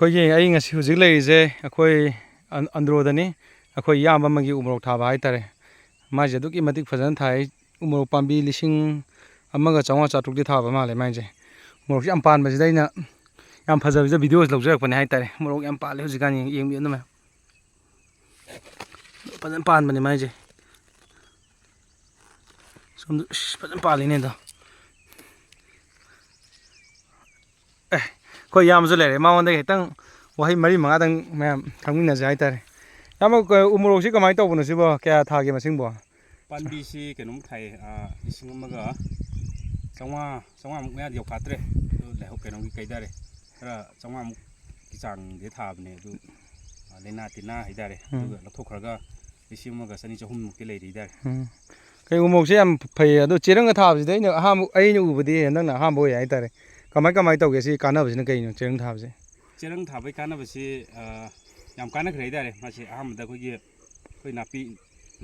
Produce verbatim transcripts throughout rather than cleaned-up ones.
ꯑꯩꯈꯣꯏꯒꯤ, ꯑꯩ ꯉꯁꯤ ꯍꯧꯖꯤꯛ ꯂꯩꯔꯤꯁꯦ ꯑꯩꯈꯣꯏ ꯑꯟ-, ꯑꯟꯗ꯭ꯔꯣꯗꯅꯤ꯫ ꯑꯩꯈꯣꯏ ꯏꯌꯥꯝꯕ ꯑꯃꯒꯤ ꯎ ꯃꯣꯔꯣꯛ ꯊꯥꯕ ꯍꯥꯏꯇꯥꯔꯦ꯫ ꯃꯥꯁꯦ ꯑꯗꯨꯛꯀꯤ ꯃꯇꯤꯛ ꯐꯖꯅ ꯊꯥꯏ꯫ ꯎ ꯃꯣꯔꯣꯛ ꯄꯥꯝꯕꯤ ꯂꯤꯁꯤꯡ ꯑꯃꯒ ꯆꯥꯝꯃꯉꯥ ꯆꯥꯇ꯭ꯔꯨꯛꯇꯤ ꯊꯥꯕ ꯃꯥꯜꯂꯦ ꯃꯥꯏꯁꯦ꯫ ꯃꯣꯔꯣꯛꯁꯦ ꯌꯥꯝ ꯄꯥꯟꯕꯁꯤꯗ ꯑꯩꯅ ꯌꯥꯝ ꯐꯖꯕꯁꯤꯗ ꯚꯤꯗꯤꯑꯣꯁꯤ ꯂꯧꯖꯔꯛꯄꯅꯦ ꯍꯥꯏꯇꯥꯔꯦ꯫ ꯃꯣꯔꯣꯛ ꯌꯥꯝ ꯄꯥꯜꯂꯦ ꯍꯧꯖꯤꯛꯀꯥꯟ, ꯌꯦꯡ-, ꯌꯦꯡꯕꯤꯌꯨ ꯑꯗꯨꯃꯥꯏꯅ꯫ ꯐꯖꯅ ꯄꯥꯟꯕꯅꯦ ꯃꯥꯏꯁꯦ꯫ ꯁꯣꯝꯗ ꯏꯁ, ꯐꯖꯅ ꯄꯥꯜꯂꯤꯅꯦ ꯑꯗꯣ꯫ ꯑꯦ, ꯑꯩꯈꯣꯏ ꯏꯌꯥꯝꯕꯁꯨ ꯂꯩꯔꯦ, ꯃꯉꯣꯟꯗꯒꯤ ꯈꯤꯇꯪ ꯋꯥꯍꯩ ꯃꯔꯤ ꯃꯉꯥꯗꯪ ꯃꯌꯥꯝ ꯊꯝꯃꯤꯟꯅꯁꯦ ꯍꯥꯏꯇꯥꯔꯦ꯫ ꯏꯌꯥꯝꯕ, ꯀ-, ꯎ ꯃꯣꯔꯣꯛꯁꯤ ꯀꯃꯥꯏꯅ ꯇꯧꯕꯅꯣ ꯁꯤꯕꯣ? ꯀꯌꯥ ꯊꯥꯒꯦ ꯃꯁꯤꯡꯕꯣ? ꯄꯥꯝꯕꯤꯁꯤ ꯀꯩꯅꯣꯝ ꯊꯥꯏꯌꯦ, ꯑꯥ, ꯂꯤꯁꯤꯡ ꯑꯃꯒ ꯆꯥꯝꯃꯉꯥ, ꯆꯥꯝꯃꯉꯥꯃꯨꯛ ꯃꯌꯥꯗꯤ ꯌꯧꯐꯥꯠꯇ꯭ꯔꯦ꯫ ꯑꯗꯨ ꯂꯩꯍꯧ ꯀꯩꯅꯣꯒꯤ ꯀꯩꯗꯥꯔꯦ, ꯈꯔ ꯆꯥꯝꯃꯉꯥꯃꯨꯛꯀꯤ ꯆꯥꯡꯗꯤ ꯊꯥꯕꯅꯦ ꯑꯗꯨ, ꯑꯥ, ꯂꯥꯏꯅꯥ ꯇꯤꯟꯅꯥ ꯍꯥꯏꯇꯥꯔꯦ꯫ ꯎꯝ꯫ ꯑꯗꯨꯒ ꯂꯧꯊꯣꯛꯈ꯭ꯔꯒ ꯂꯤꯁꯤꯡ ꯑꯃꯒ ꯆꯅꯤ ꯆꯍꯨꯝꯃꯨꯛꯇꯤ ꯂꯩꯔꯤ ꯍꯥꯏꯇꯥꯔꯦ꯫ ꯎꯝ꯫ ꯀꯩ ꯎ ꯃꯣꯔꯣꯛꯁꯦ ꯌꯥꯝ ꯐꯩꯌꯦ꯫ ꯑꯗꯣ ꯆꯦꯔꯪꯒ ꯊꯥꯕꯁꯤꯗꯤ ꯑꯩꯅ ꯑꯍꯥꯟꯕ, ꯑꯩꯅ ꯎꯕꯗꯤ ꯍꯟꯗꯛꯅ ꯑꯍꯥꯟꯕ ꯑꯣꯏ ꯍꯥꯏꯇꯥꯔꯦ꯫ ꯀꯃꯥꯏ, ꯀꯃꯥꯏ ꯇꯧꯒꯦ ꯁꯤ ꯀꯥꯟꯅꯕꯁꯤꯅ ꯀꯩꯅꯣ ꯆꯦꯔꯪ ꯊꯥꯕꯁꯦ? ꯆꯦꯔꯪ ꯊꯥꯕꯒꯤ ꯀꯥꯟꯅꯕꯁꯤ, ꯑ, ꯌꯥꯝ ꯀꯥꯟꯅꯈ꯭ꯔꯦ ꯍꯥꯏꯇꯥꯔꯦ꯫ ꯃꯥꯁꯤ ꯑꯍꯥꯟꯕꯗ ꯑꯩꯈꯣꯏꯒꯤ, ꯑꯩꯈꯣꯏ ꯅꯥꯄꯤ,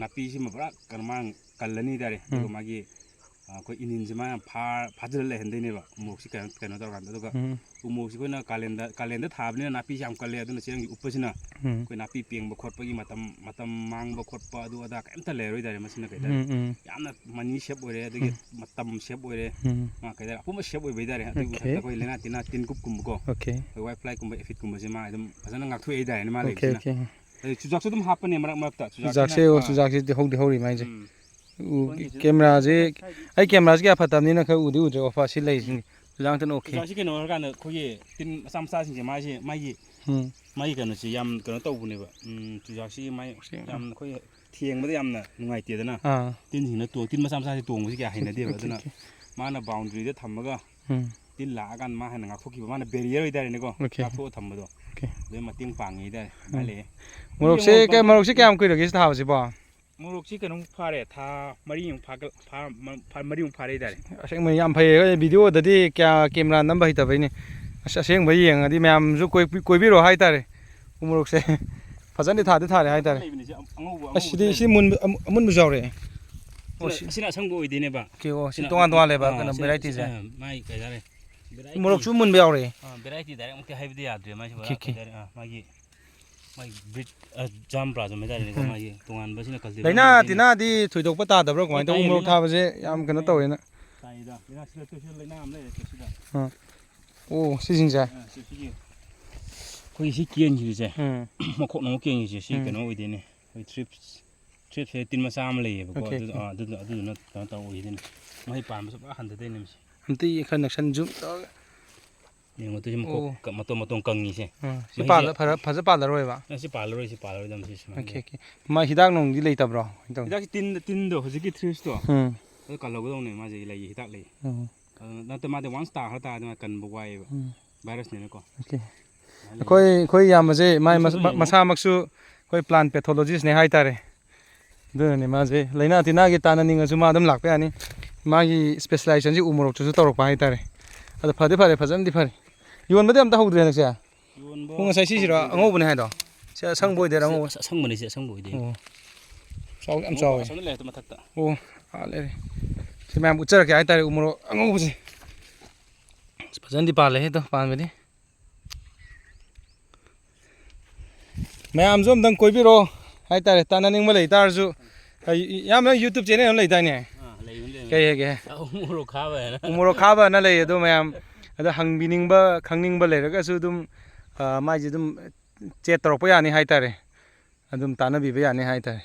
ꯅꯥꯄꯤꯁꯤꯃ ꯄꯨꯔꯥ ꯀꯩꯅꯣ ꯃꯥꯡ ꯀꯜꯂꯅꯤ ꯍꯥꯏꯇꯥꯔꯦ꯫ ꯑꯗꯨꯒ ꯎꯝ꯫ ꯃꯥꯒꯤ, ꯑ, ꯑꯩꯈꯣꯏ ꯏꯅꯤꯟꯁꯤ ꯃꯥꯅ ꯐꯥ-, ꯐꯥꯖꯤꯜꯂ ꯂꯩꯍꯟꯗꯣꯏꯅꯦꯕ ꯎ ꯃꯣꯔꯣꯛꯁꯤ ꯀꯩꯅꯣ, ꯀꯩꯅꯣ ꯇꯧꯔꯀꯥꯟꯗ꯫ ꯑꯗꯨꯒ ꯎꯝ꯫ ꯎ ꯃꯣꯔꯣꯛꯁꯤ ꯑꯩꯈꯣꯏꯅ ꯀꯥꯂꯦꯟꯗ, ꯀꯥꯂꯦꯟꯗ ꯊꯥꯕꯅꯤꯅ ꯅꯥꯄꯤꯁꯤ ꯌꯥꯝ ꯀꯜꯂꯦ꯫ ꯑꯗꯨꯅ ꯆꯦꯔꯪꯁꯤ ꯎꯞꯄꯁꯤꯅ ꯎꯝ꯫ ꯑꯩꯈꯣꯏ ꯅꯥꯄꯤ ꯄꯦꯡꯕ ꯈꯣꯠꯄꯒꯤ ꯃꯇꯝ, ꯃꯇꯝ ꯃꯥꯡꯕ ꯈꯣꯠꯄ ꯑꯗꯨ ꯑꯗꯥ ꯀꯩꯝꯇ ꯂꯩꯔꯔꯣꯏ ꯍꯥꯏꯇꯥꯔꯦ ꯃꯁꯤꯅ ꯀꯩꯗ꯫ ꯎꯝ, ꯎꯝ꯫ ꯌꯥꯝꯅ money save ꯑꯣꯏꯔꯦ, ꯑꯗꯒꯤ ꯎꯝ꯫ ꯃꯇꯝ save ꯑꯣꯏꯔꯦ꯫ ꯎꯝ꯫ ꯃꯥ ꯀꯩꯗ ꯑꯄꯨꯝꯕ save ꯑꯣꯏꯕ ꯍꯥꯏꯇꯥꯔꯦ꯫ ꯑꯗꯨꯒꯤ ꯑꯣꯀꯦ꯫ ꯃꯊꯛꯇ ꯑꯩꯈꯣꯏ ꯂꯥꯏꯅꯥ ꯇꯤꯟꯅꯥ ꯇꯤꯟ ꯀꯨꯞꯀꯨꯝꯕꯀꯣ꯫ ꯑꯣꯀꯦ꯫ ꯑꯩꯈꯣꯏ white flyꯒꯨꯝꯕ, aphidꯀꯨꯝꯕꯁꯦ ꯃꯥ ꯑꯗꯨꯝ ꯐꯖꯅ ꯉꯥꯛꯊꯣꯛꯑꯦ ꯍꯥꯏꯇꯥꯔꯦ ꯃꯥ ꯑꯣꯀꯦ, ꯂꯩꯕꯁꯤꯅ꯫ ꯑꯣꯀꯦ꯫ ꯑꯗꯩ ꯆꯨꯖꯥꯛꯁꯨ ꯑꯗꯨꯝ ꯍꯥꯞꯄꯅꯦ ꯃꯔꯛ ꯃꯔꯛꯇ꯫ ꯆꯨꯖꯥꯛꯁꯤꯅ, ꯆꯨꯖꯥꯛꯁꯦ, ꯑꯣ, ꯑꯥ꯫ ꯆꯨꯖꯥꯛꯁꯤꯗꯤ ꯍꯧꯗꯤ ꯍꯧꯔꯤ ꯃꯥꯏꯁꯦ꯫ ꯎꯝ꯫ ꯎ, ꯀꯦꯃꯦꯔꯥꯁꯦ, ꯑꯩ ꯀꯦꯃꯦꯔꯥꯁꯦ ꯀꯌꯥ ꯐꯠꯇꯕꯅꯤꯅ ꯈꯔ ꯎꯗꯤ ꯎꯗ꯭ꯔꯦ꯫ ꯑꯣꯐꯔꯁꯤ ꯂꯩꯁꯤꯅꯤ꯫ ꯆꯨꯖꯥꯛ ꯉꯥꯛꯇꯅ ꯑꯣꯀꯦ꯫ ꯆꯨꯖꯥꯛꯁꯤ ꯀꯩꯅꯣ ꯑꯣꯏꯔꯀꯥꯟꯗ ꯑꯩꯈꯣꯏꯒꯤ ꯇꯤꯟ ꯃꯆꯥ ꯃꯆꯥꯁꯤꯡꯁꯦ ꯃꯥꯁꯦ, ꯃꯥꯒꯤ, ꯎꯝ꯫ ꯃꯥꯒꯤ ꯀꯩꯅꯣꯁꯦ ꯌꯥꯝ ꯀꯩꯅꯣ ꯇꯧꯕꯅꯦꯕ꯫ ꯎꯝ, ꯆꯨꯖꯥꯛꯁꯤ ꯃꯥꯏ ꯁꯤ ꯌꯥꯝ ꯑꯩꯈꯣꯏ ꯊꯦꯡꯕꯗ ꯌꯥꯝꯅ ꯅꯨꯡꯉꯥꯏꯇꯦꯗꯅ꯫ ꯑꯥ꯫ ꯇꯤꯟꯁꯤꯡꯅ ꯇꯣꯡ-, ꯇꯤꯟ ꯃꯆꯥ ꯃꯆꯥꯁꯤ ꯇꯣꯡꯕꯁꯤ ꯀꯌꯥ ꯍꯩꯅꯗꯦꯕ꯫ ꯑꯣꯀꯦ, ꯑꯗꯨꯅ ꯑꯣꯀꯦ꯫ ꯃꯥꯅ boundaryꯗ ꯊꯝꯃꯒ ꯎꯝ꯫ ꯇꯤꯟ ꯂꯥꯛꯑꯀꯥꯟꯗ ꯃꯥ ꯍꯦꯟꯅ ꯉꯥꯛꯊꯣꯛꯈꯤꯕ, ꯃꯥꯅ barrier ꯑꯣꯏꯇꯥꯔꯦꯅꯦꯀꯣ, ꯑꯣꯀꯦ꯫ ꯉꯥꯛꯊꯣꯛꯑ ꯊꯝꯕꯗꯣ꯫ ꯑꯣꯀꯦ꯫ ꯑꯗꯨꯒꯤ ꯃꯇꯦꯡ ꯄꯥꯡꯉꯦ ꯍꯥꯏꯇꯥꯔꯦ꯫ ꯑꯗꯨꯃꯥꯏꯅ ꯎꯝ꯫ ꯂꯩꯌꯦ꯫ ꯃꯣꯔꯣꯛꯁꯦ ꯌꯦꯡꯉꯣ, ꯀꯩ-, ꯃꯣꯔꯣꯛꯁꯦ ꯀꯌꯥꯝ ꯀꯨꯏꯔꯒꯦ ꯁꯤ ꯊꯥꯕꯁꯤꯕꯣ? ꯃꯣꯔꯣꯛꯁꯤ ꯀꯩꯅꯣꯃꯨꯛ ꯐꯥꯔꯦ, ꯊꯥ ꯃꯔꯤꯃꯨꯛ ꯐꯥꯒ-, ꯐꯥ-, ꯃ-, ꯐꯥ-, ꯃꯔꯤꯃꯨꯛ ꯐꯥꯔꯦ ꯍꯥꯏꯇꯥꯔꯦ꯫ ꯑꯁꯦꯡꯕ ꯌꯥꯝ ꯐꯩꯌꯦ꯫ ꯍꯣꯏ, ꯚꯤꯗꯤꯑꯣꯗꯗꯤ ꯀꯌꯥ ꯀꯦꯃꯦꯔꯥ ꯅꯝꯕ ꯍꯩꯇꯕꯩꯅꯦ꯫ ꯑꯁ, ꯑꯁꯦꯡꯕ ꯌꯦꯡꯉꯗꯤ ꯃꯌꯥꯝꯁꯨ ꯀꯣꯏ-, ꯀꯣꯏꯕꯤꯔꯛꯑꯣ ꯍꯥꯏꯇꯥꯔꯦ꯫ ꯎꯃꯣꯔꯣꯛꯁꯦ ꯐꯖꯅꯗꯤ ꯊꯥꯗꯤ ꯊꯥꯔꯦ ꯍꯥꯏꯇꯥꯔꯦ꯫ ꯂꯩꯕꯅꯦ ꯁꯤ ꯑꯉꯧꯕ, ꯑꯁ, ꯑꯉꯧꯕ ꯁꯤꯗꯤ, ꯂꯩ꯫ ꯁꯤ ꯃꯨꯟꯕ-, ꯑꯃꯨ-, ꯑꯃꯨꯟꯕꯁꯨ ꯌꯥꯎꯔꯛꯑꯦ꯫ ꯑꯣ, ꯁꯤꯅ, ꯁꯤ ꯁꯤꯅ ꯑꯁꯪꯕ ꯑꯣꯏꯗꯣꯏꯅꯦꯕ꯫ ꯑꯣꯀꯦ, ꯑꯣ, ꯁꯤ ꯁꯤꯅ, ꯇꯣꯉꯥꯟ ꯇꯣꯉꯥꯟ ꯂꯩꯕ ꯑꯥ, ꯀꯩꯅꯣ ꯁꯤꯅ, varietyꯁꯦ꯫ ꯑꯥ, ꯃꯥꯏ ꯀꯩ ꯍꯥꯏꯇꯥꯔꯦ꯫ ꯃꯣꯔꯣꯛꯁꯨ ꯃꯨꯟꯕ ꯌꯥꯎꯔꯦ꯫ ꯑꯥ, variety direct ꯃꯛꯇꯤ ꯍꯥꯏꯕꯗꯤ ꯌꯥꯗ꯭ꯔꯦ ꯃꯥꯏꯁꯦ꯫ Okay, okay. Direct, ꯑꯥ, ꯃꯥꯒꯤ, ꯃꯥꯒꯤ breed, ꯑꯥ, ꯖꯥꯝ ꯄ꯭ꯂꯥꯖꯝ ꯍꯥꯏꯇꯥꯔꯦꯅꯦꯀꯣ꯫ ꯎꯝ꯫ ꯃꯥꯒꯤ ꯇꯣꯉꯥꯟꯕꯁꯤꯅ cultivar ꯂꯥꯏꯅꯥ ꯇꯤꯟꯅꯥꯗꯤ ꯊꯣꯏꯗꯣꯛꯄ ꯇꯥꯗꯕ꯭ꯔꯣ? ꯀꯃꯥꯏꯅ ꯇꯧ? ꯎ ꯃꯣꯔꯣꯛ ꯊꯥꯕꯁꯦ ꯌꯥꯝ ꯀꯩꯅꯣ ꯇꯧꯋꯦꯅ꯫ ꯇꯥꯏꯗ꯫ ꯂꯥꯏꯅꯥ ꯁꯤꯗ, ꯁꯤꯗ ꯂꯥꯏꯅꯥ ꯑꯃ ꯂꯩꯔꯦ ꯁꯤꯗ꯫ ꯑꯥ꯫ ꯑꯣ, ꯁꯤꯁꯤꯡꯁꯦ? ꯑꯥ, ꯁꯤ, ꯁꯤꯒꯤ ꯑꯩꯈꯣꯏꯒꯤ ꯁꯤ ꯀꯦꯟꯈꯤꯕꯁꯦ꯫ ꯎꯝ꯫ ꯃꯈꯣꯛꯅ ꯑꯃꯨꯛ ꯀꯦꯟꯈꯤꯕꯁꯦ ꯁꯤ ꯎꯝ꯫ ꯀꯩꯅꯣ ꯑꯣꯏꯗꯣꯏꯅꯦ꯫ ꯑꯩꯈꯣꯏ thrips, thrips ꯍꯥꯏꯗꯤ ꯇꯤꯟ ꯃꯆꯥ ꯑꯃ ꯂꯩꯌꯦꯕꯀꯣ꯫ Okay, ꯑꯗꯨ, okay꯫ ꯑꯥ, ꯑꯗꯨꯗꯨꯅ, ꯑꯗꯨꯗꯨꯅ ꯀꯩꯅꯣ ꯇꯧꯕ ꯑꯣꯏꯗꯣꯏꯅꯦ꯫ ꯃꯍꯩ ꯄꯥꯟꯕꯁꯦ ꯄꯨꯔꯥ ꯍꯟꯊꯗꯣꯏꯅꯦ ꯃꯁꯤ꯫ ꯑꯝꯇ ꯈꯔ ꯅꯛꯁꯟ zoom ꯇꯧꯔꯒ꯫ ꯌꯦꯡꯉꯣ, ꯑꯗꯨꯁꯨ ꯃꯈꯣꯛ ꯑꯣ꯫ ꯀ-, ꯃꯇꯣꯟ, ꯃꯇꯣꯟ ꯀꯪꯉꯤꯁꯦ꯫ ꯑꯥ, ꯁꯤ ꯃꯍꯤꯁꯦ ꯄꯥꯜꯂ-, ꯐꯔ-, ꯐꯖ ꯄꯥꯜꯂꯔꯣꯏꯕ? ꯑ, ꯁꯤ ꯄꯥꯜꯂꯔꯣꯏ, ꯁꯤ ꯄꯥꯜꯂꯔꯣꯏꯗꯕꯅꯤ ꯁꯤ ꯁꯨꯃꯥꯏꯅ꯫ Okay, okay꯫ ꯃꯥ ꯍꯤꯗꯥꯛ ꯅꯨꯡꯗꯤ ꯂꯩꯇꯕ꯭ꯔꯣ? ꯀꯃꯥꯏꯅ ꯇꯧꯅꯤ? ꯍꯤꯗꯥꯛꯁꯤ ꯇꯤꯟ, ꯇꯤꯟꯗꯣ, ꯍꯧꯖꯤꯛꯀꯤ thripsꯇꯣ, ꯎꯝ꯫ ꯑꯗꯨ ꯀꯜꯍꯧꯒꯗꯧꯅꯦ, ꯃꯥꯁꯦ ꯂꯩ ꯍꯤꯗꯥꯛ ꯂꯩ꯫ ꯎꯝ꯫ ꯑꯗꯨ ꯅꯠꯇ ꯃꯥꯗꯤ once ꯇꯥꯈ꯭ꯔ ꯇꯥꯔꯗꯤ ꯃꯥ ꯀꯟꯕ ꯋꯥꯏꯑꯦꯕ꯫ ꯎꯝ꯫ Virusꯅꯤꯅꯀꯣ꯫ Okay꯫ ꯑꯗꯨꯅ ꯑꯩꯈꯣꯏ, ꯑꯩꯈꯣꯏ ꯏꯌꯥꯝꯕꯁꯦ ꯃꯥꯏ ꯃꯁ-, ꯃꯁꯥꯃꯛꯁꯨ ꯑꯩꯈꯣꯏ plant pathologistꯅꯦ ꯍꯥꯏꯇꯥꯔꯦ꯫ ꯑꯗꯨꯅꯅꯦ ꯃꯥꯁꯦ ꯂꯥꯏꯅꯥ ꯇꯤꯟꯅꯥꯒꯤ ꯇꯥꯟꯅꯅꯤꯡꯉꯁꯨ ꯃꯥ ꯑꯗꯨꯝ ꯂꯥꯛꯄ ꯌꯥꯅꯤ꯫ ꯃꯥꯒꯤ specializationꯁꯤ ꯎ ꯃꯣꯔꯣꯛꯇꯨꯁꯨ ꯇꯧꯔꯛꯄ ꯍꯥꯏꯇꯥꯔꯦ꯫ ꯑꯗꯣ ꯐꯗꯤ ꯐꯔꯦ, ꯐꯖꯅꯗꯤ ꯐꯔꯦ꯫ ꯌꯣꯟꯕꯗꯤ ꯑꯝꯇ ꯍꯧꯗ꯭ꯔꯦ ꯍꯟꯗꯛꯁꯦ? ꯌꯣꯟꯕ ꯍꯣ, ꯉꯁꯥꯏ ꯁꯤꯁꯤꯔꯣ? ꯍꯧꯗ꯭ꯔꯤꯗ꯫ ꯑꯉꯧꯕꯅꯦ ꯍꯥꯏꯗꯣ? ꯁꯤ ꯑꯁꯪꯕ ꯑꯣꯏꯗꯣꯏꯔꯥ, ꯁꯤ ꯑꯉꯧꯕ? ꯑꯁ-, ꯑꯁꯪꯕꯅꯤ, ꯁꯤ ꯑꯁꯪꯕ ꯑꯣꯏꯗꯣꯏꯅꯤ꯫ ꯑꯣ꯫ ꯆꯥꯎ-, ꯌꯥꯝ ꯑꯉꯧꯕ ꯆꯥꯎꯋꯦ꯫ ꯑꯁꯣꯝꯗ ꯂꯩ, ꯑꯗꯨ ꯃꯊꯛꯇ꯫ ꯑꯣ, ꯑꯥ ꯂꯩꯔꯦ꯫ ꯁꯤ ꯃꯌꯥꯝ ꯎꯠꯆꯔꯛꯀꯦ ꯍꯥꯏꯇꯥꯔꯦ, ꯎ ꯃꯣꯔꯣꯛ ꯑꯉꯧꯕꯁꯦ꯫ ꯑꯁ, ꯐꯖꯅꯗꯤ ꯄꯥꯜꯂꯦꯍꯦ ꯑꯗꯣ, ꯄꯥꯟꯕꯗꯤ꯫ ꯃꯌꯥꯝꯁꯨ ꯑꯝꯇꯪ ꯀꯣꯏꯕꯤꯔꯛꯑꯣ ꯍꯥꯏꯇꯥꯔꯦ, ꯇꯥꯟꯅꯅꯤꯡꯕ ꯂꯩ ꯇꯥꯔꯁꯨ꯫ ꯑꯩ, ꯏꯌꯥꯝꯕ, ꯅꯪ YouTube channel ꯑꯃ ꯂꯩꯗꯥꯏꯅꯦ? ꯑꯥ, ꯂꯩꯕꯅꯤ, ꯂꯩꯕꯅꯤ꯫ ꯀꯩ ꯍꯥꯏꯒꯦ? ꯑꯥ, ꯎ ꯃꯣꯔꯣꯛ ꯈꯥꯕ ꯍꯥꯏꯅ꯫ ꯎ ꯃꯣꯔꯣꯛ ꯈꯥꯕꯅ ꯂꯩ, ꯑꯗꯣ ꯃꯌꯥꯝ ꯑꯗ ꯍꯪꯕꯤꯅꯤꯡꯕ, ꯈꯪꯅꯤꯡꯕ ꯂꯩꯔꯒꯁꯨ ꯑꯗꯨꯝ, ꯑ, ꯃꯥꯏꯁꯦ ꯑꯗꯨꯝ chat ꯇꯧꯔꯛꯄ ꯌꯥꯅꯤ ꯍꯥꯏꯇꯥꯔꯦ, ꯑꯗꯨꯝ ꯇꯥꯟꯅꯕꯤꯕ ꯌꯥꯅꯤ ꯍꯥꯏꯇꯥꯔꯦ꯫